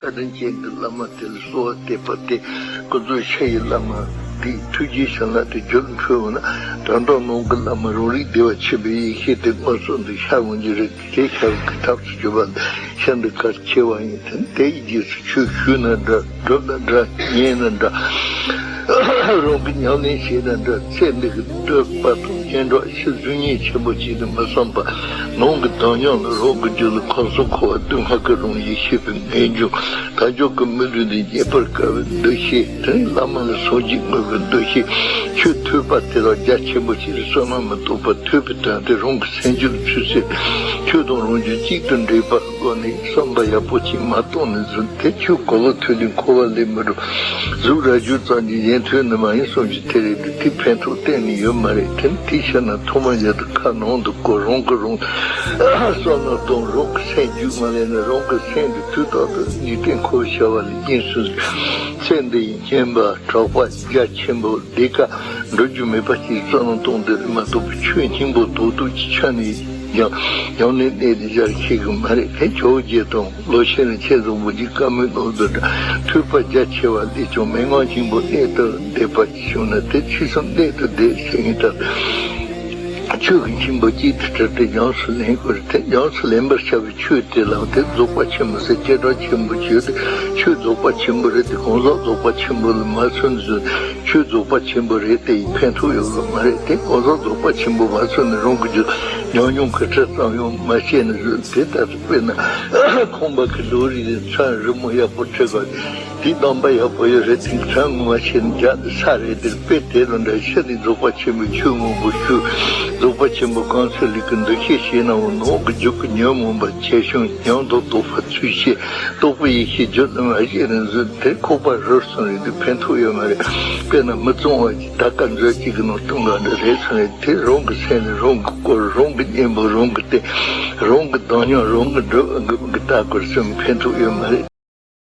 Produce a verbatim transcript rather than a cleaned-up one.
བཀའ་དྲིན་ཅན་གྱི་བླ་མ་དེ་ལ་གསོལ་བ་འདེབས་པ་སྟེ། ཀུན་རྫོབ་ཕྱི་ཡི་བླ་མ་དེའི་ཐུགས་རྗེའི་བྱིན་རླབས་དེ་རྒྱུད་ལ་འཕྲོས་པ་ན། དོན་དམ་ནང་གི་བླ་མ་རང་རིག་བདེ་བ་ཆེན་པོའི་ཡེ་ཤེས་དེ་མངོན་སུམ་དུ་ཤར་འོང་རྒྱུ་རེད། དེ་ཤར་བའི་ཐབས་སུ་གྱུར་པ་ལ་ཕྱིར་འདི་གལ་ཆེ་བ་ཡིན། དེ་ནི་དེའི་རྗེས་སུ་ཆོས་ཞུས་ན་འདྲ། བསྒྲུབས་ན་འདྲ། ཉན་ན་འདྲ། རང་གིས་ཉམས་ལེན་བྱས་ན་འདྲ། ཚེ་འདི་གི་བསྟོད་པ་དང་སྙན་གྲགས་ཕྱིར་གཟུགས་བརྙན་ཆེན་པོ་ཅིག་ཏུ་མི་བསམ་པར། ནང་གི་དམ་ཉམས་ལ་རང་གི་རྒྱུད་ལ་ཁམས་གསུམ་འཁོར་བ་སྡུག་བསྔལ་གྱི་རང་བཞིན་ཤེས་པའི་ངེས་འབྱུང་། དལ་འབྱོར་གྱི་མི་ལུས་འདི་རྙེད་པར་དཀའ་བའི་འདུ་ཤེས། དེ་ནི་བླ་མ་ལ་སངས་རྒྱས་དངོས་ཀྱི་འདུ་ཤེས། ཆོས་ཐོས་པ་དེ་ལ་རྒྱ་ཆེན་པོ་ཅིག་ལ་བསོད་ནམས་མི་ཐོབ་པར་ཐོས་པའི་དོན་དེ་རང་གི་སེམས་རྒྱུད་ཚུལ་ཟིན། ཆོས་དང་རང་རྒྱུད་གཅིག་ཏུ་འདྲེས་པ། སྒོ་ནས་བསམ་པ་ཡག་པོ་ཅིག་མ་གཏོང་ནས་བཟུང་སྟེ། ཆོས་གོ་ལ་ཐོས་ནས་འཁོར་བ་ལས་མི་འགྲོ། གཟུགས་རྭ་ཅོ་ཙམ་གྱིས་གཞན་ཐོས་ནི་མ་ཡིན་བསམ་རྒྱུ་དེ་རེད་དེ། དེ་ཕན་ཐོགས་གཏན་ནས་ཡོད་མ་རེད། དེ་ནི་དེའི་ཕྱིར་ན་ཐོག་མ་བཞག་ཏུ་ཁ་ནང་དུ་བསྐོར། རང་གིས་རང་བསམ་བློ་གཏོང་། རང་གི་སེམས་རྒྱུད་མ་ལེན་ན། རང་གི་སེམས་དེ་དུས་རྟག་ཏུ་ངེས་གཏན་འཁོར་བའི་བྱ་བ་ལས་རྒྱལ་སོང་ཟིན། སེམས་འདི་ཡི་སྙན་པ་གྲགས་པ་རྒྱ་ཆེན་པོ། ལས་ཀ་འགྲོ་རྒྱུ་མེད་པ་ཅིག་བསམ་བློ་གཏོང་དེ་མ་གཏོགས་པའི་ཆོས་སྙིང་པོ་རྡོག་རྡོག་གི་ཆ་ནས་ཀྱང་ཉམས་ལེན་གནད་དེ་སྦྱར་ཤེས་ཀྱི་མ་རེད། དེ་ཇོ་བོ་རྗེ་དང་ལོ་ཆེན་རིན་ཆེན་བཟང་པོ་གྱི་བཀའ་མོལ་ནང་དུ་འདྲ། ཐོས་པ་རྒྱ་ཆེ་བ་ལས་ཀྱང་མན་ངག་སྙིང་པོ་གནད་དུ་བསྡུས་པ་ཞིག་བྱུང་ན། དེ་ཕྱི་གསུམ་གནད་དུ་བསྡུས་ཟེར་མཁན་ལྟར། ཆོས་ཀྱི་སྙིང་པོ་གཅིག་ཏུ་དྲིལ་ཏེ་ཉམས་སུ་ལེན་དགོས་རེད། དེ་ཉམས་སུ་ལེན་པར་བྱ་བའི་ཆོས་དེ་ལ་དེ་རྫོགས་པ་ཆེན་པོ་ཟེར། བྱེ་བྲག་ཆེན་པོ་བརྗོད་དེ། ཆོས་རྫོགས་པ་ཆེན་པོ་རེད་དེ། གང་ཟག་རྫོགས་པ་ཆེན་པོ་ལ་མ་མཚོན་ན་ཆོས་རྫོགས་པ་ཆེན་པོ་རེད་དེ་ཡི་ཕན་ཐོགས་ཡོད་པ་མ་རེད་དེ། གང་ཟག་རྫོགས་པ་ཆེན་པོ་མ་མཚོན་ན་རང་གི་རྒྱུད་ཉམས་མྱོང་གི་ཁྲིད་ཙམ་ཡང་མ་བྱས་ནས་བཟོས། དེ་ལྟར་དཔེར་ན་ཁང་པ་གི་ལོ་རིས་དེ་ཚང་རི་མོ་ཡག་པོ་བྲིས་པ་དེ། དེའི་གདམས་པ་ཡག་པོ་ཡོད་རེད་དེ། ཚང་ངོ་མ་བྱས་ན་རྒྱ་དེ་ས་རེད་དེ། དཔེ་དེ་དང་འདྲ། ཕྱི་ནས་རྫོགས་པ་ཆེན་པོའི་ཆོས་མང་པོ་ཞུ། རྫོགས་པ་ཆེན་པོ་གང་ཚུལ་ལས་ཀྱི་འདུ་ཤེས་བྱས་ན་འོ་ནོག་གི་རྒྱུད་ཀྱི་ཉོན་མོངས་པ་ཇེ་ཆུང་། ཉམས་རྟོགས་རྟོགས་པ་ཚུལ་ཤེས། རྟོགས་པའི་ཡེ་ཤེས་རྒྱུད་ལ་མ་སྐྱེས་ནས་བཟོས་དེ་ཁོག་པ་རུལ་སོང་རེད་དེ། ཕན་ཐོགས་ཡོད་མ་རེད། དཔེར་ན་མི་གཙང་བ་ཅིག་ད་ག་མཛོད་ཅིག་གི་ནང་བཏུང་ག་འདྲ་རེད་སོང་རེད་དེ། རང་གི་སེམས་ལ་རང་གི་བསྐོར། རང་གི་གཉེན་པོ་རང་གིས་བསྟེན། རང་གི་དམ་ཉམས་རང་གིས་སྒྲུབ་གི་ལྟ་དགོས་སོང་ཕན་ཐོགས་ཡོད་མ་རེད།